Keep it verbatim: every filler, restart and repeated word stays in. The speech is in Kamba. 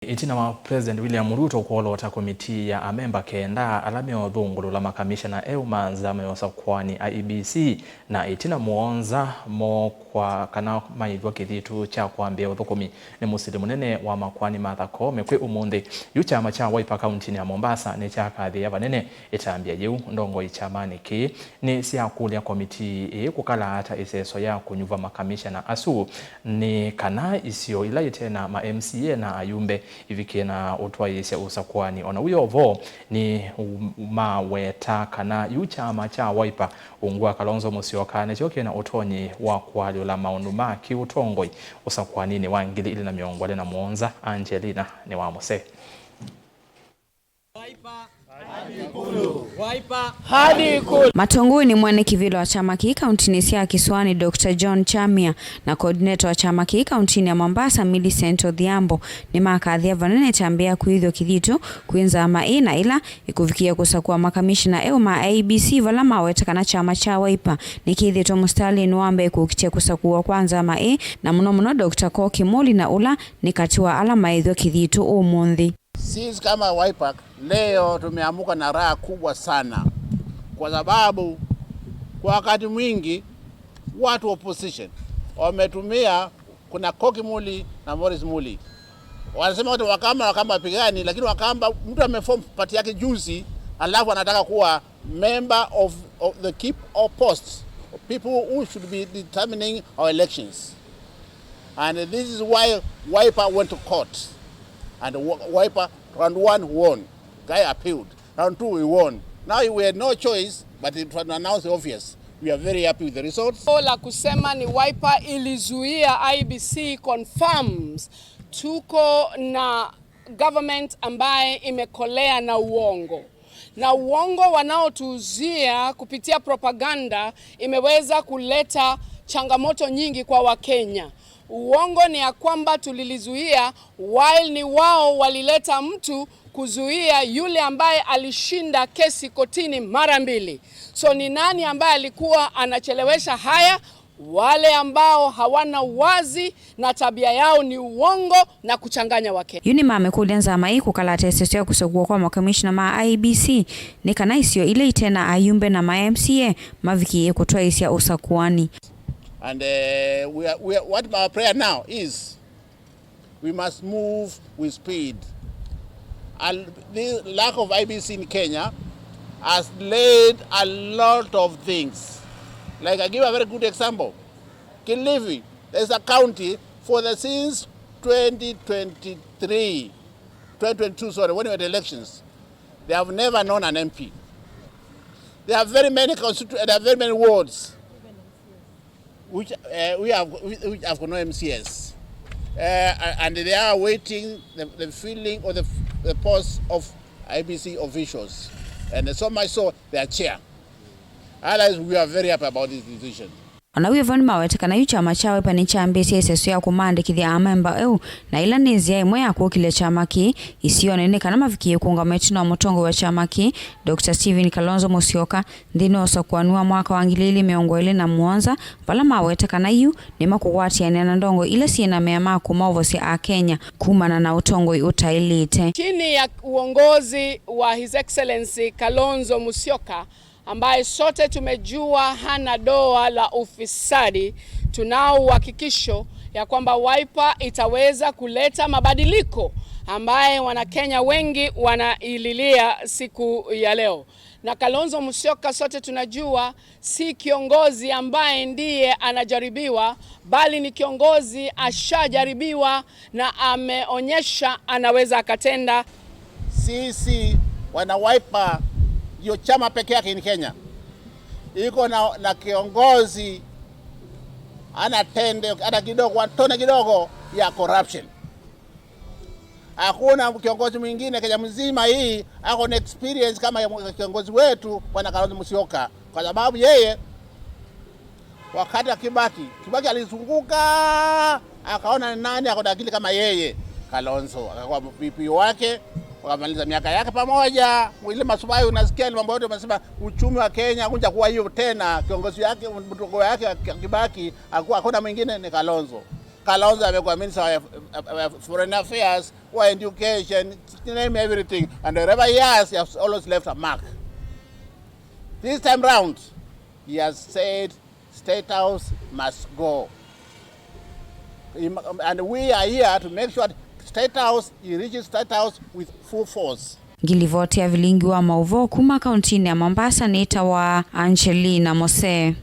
Ĩtina wa President William Ruto kwolota komitii ya amemba kenda ala meũthũngũlũla makamishana eũ ma nzama ya ũsakũani, I E B C, na ĩtina mũonza mookwa kana maĩthw'a kĩthitũ kya kwambĩĩa ũthũkũmi nĩ mũsili mũnene wa makoani Martha Koome kwĩ ũmũnthĩ, yu kyama kya Wiper kauntinĩ ya Mombasa nĩkyakathĩĩa vanene ĩtambya yĩu. Ndongoi kyamanĩ kĩĩ nĩsyakũlya komitii ĩĩ kũkala ata ĩseso ya kũnyuva makamishana asu nĩ kana isio ila ite na ma M C A na ayumbe ivikĩe na ũtwaĩĩsya ũsakũani. O na wĩ o vo, nĩmaweta kana yu kyama kya Wiper ungu wa Kalonzo Musyoka nĩkyo kĩ na ũtonyi wa kũalyũla maũndũ ma kĩũtongoi ũsakũaninĩ wa ngili ili na mĩongo ĩlĩ na mũonza. Angelina nĩ wa mũsee. Matongoi nĩ mwene kĩvĩla wa kyama kĩĩ kauntinĩ sya Kĩsũanĩ, Doctor John Chamia, na coordinator wa kyama kĩĩ kauntinĩ ya Mombasa, Millicent Odhiambo, nĩmakathĩa vanene ĩtambya ya kwĩthw'a kĩthitũ kwĩ nzama ĩ na ĩla ĩkũvikĩĩa kũsakũa makamishina eũ ma I E B C, vala maweta kana kyama kya Wiper nĩkĩthĩĩtwe mũsitalĩnĩ wa mbee kũkitya kũsakũwa kwa nzama ĩ, na mũno mũno Doctor Kokĩ Mũli, na ũla nĩ katĩ wa ala maĩthw'a kĩthitũ ũmũnthĩ. Sisi kama Wiper leo tumeamuka na raha kubwa sana, kwa sababu kwa wakati mwingi watu wa opposition wametumia, kuna Koki Muli na Morris Muli, wanasema wote Wakamba, Wakamba wapigani, lakini Wakamba, mtu ameform party yake juzi, alafu anataka kuwa member of, of the key posts, people who should be determining our elections. And this is why Wiper went to court. And Wi-, Wiper, round one, won. Guy appealed. Round two, we won. Now we had no choice but to announce the obvious. We are very happy with the results. La kusema ni Wiper ilizuia, I E B C confirms tuko na government ambaye imekolea na uongo. Na uongo wanaotuuzia kupitia propaganda imeweza kuleta changamoto nyingi kwa Wakenya. Uongo ni ya kwamba tulilizuia, while ni wao walileta mtu kuzuia yule ambaye alishinda kesi kotini mara mbili. So ni nani ambaye alikuwa anachelewesha haya? Wale ambao hawana uwazi na tabia yao ni uongo na kuchanganya Wakenya. Yu nĩmamĩkũlya nzama ĩĩ kũkala ata ĩseso ya kũsakũwa kwa makomishina ma I E B C nĩ kana isio ila ite na ayumbe na ma M C A mavikĩĩe kũtwaĩĩsya ũsakũani. And, uh, we are, we are, what our prayer now is, we must move with speed. And the lack of I E B C in Kenya has delayed a lot of things. Like, I give a very good example. Kilifi, there's a county for the, since twenty twenty-three, twenty twenty-two, sorry, when we had elections, they have never known an M P. There are very many constitu-, there are very many wards which, uh, we have, we, which have no M C As. Uh, and they are waiting the, the filling of the, the posts of I E B C officials. And so much so, their chair. Otherwise, we are very happy about this decision. O na wĩ vo nĩmawete kana yu kyama kya Wiper nĩkyambĩĩsye ĩseso ya kũmaandĩkĩthya amemba eũ, na ĩla nĩ nzĩa ĩmwe ya kũkĩlya kyama kĩĩ isionĩ nĩ kana mavikĩĩe kũũngama ĩtina wa mũtongoi wa kyama kĩĩ, Doctor Stephen Kalonzo Musyoka, nthĩnĩ wa ũsakũani wa mwaka wa ngili ilĩ mĩongo ĩlĩ na mũonza, vala mawete kana yu nĩmakũkwatĩanĩa na ndongoi ila syĩ na mea ma kũmaovosya Akenya kumana na ũtongoi ũtaĩlĩte. Chini ya uongozi wa His Excellency Kalonzo Musyoka, ambaye sote tumejua hana doa la ufisadi, tunao uhakikisho ya kwamba Wiper itaweza kuleta mabadiliko ambaye Wanakenya wengi wanaililia siku ya leo. Na Kalonzo Musyoka, sote tunajua, si kiongozi ambaye ndiye anajaribiwa, bali ni kiongozi ashajaribiwa na ameonyesha anaweza akatenda. Sisi wana Wiper ndio chama peke yake in Kenya iko na, na kiongozi ana tende hata kidogo, tone kidogo ya corruption. Hakuna kiongozi mwingine Kenya mzima hii ako na experience kama ya kiongozi wetu Bwana Kalonzo Musyoka, kwa sababu yeye wakati wa Kibaki, Kibaki alizunguka akaona ni nani ako na akili kama yeye. Kalonzo akakuwa V P wake, wakamaliza miaka yake pamoja. Ile masuala unasikia ni mambo yote umesema uchumi wa Kenya kunja kuwa hiyo tena, kiongozi yake, mtoto yake Kibaki hakuwa, hakuna mwingine ni Kalonzo. Kalonzo amekuwa minister wa, wa, wa foreign affairs, wa education, name everything, and wherever he has, he has always left a mark. This time round, he has said State House must go. He mu-, and we are here to make sure State House, he reaches State House with full force. Ngilivoti ya vilingi wa maũvoo kuma kauntinĩ ya Mombasa nĩtawa Angelina Mose.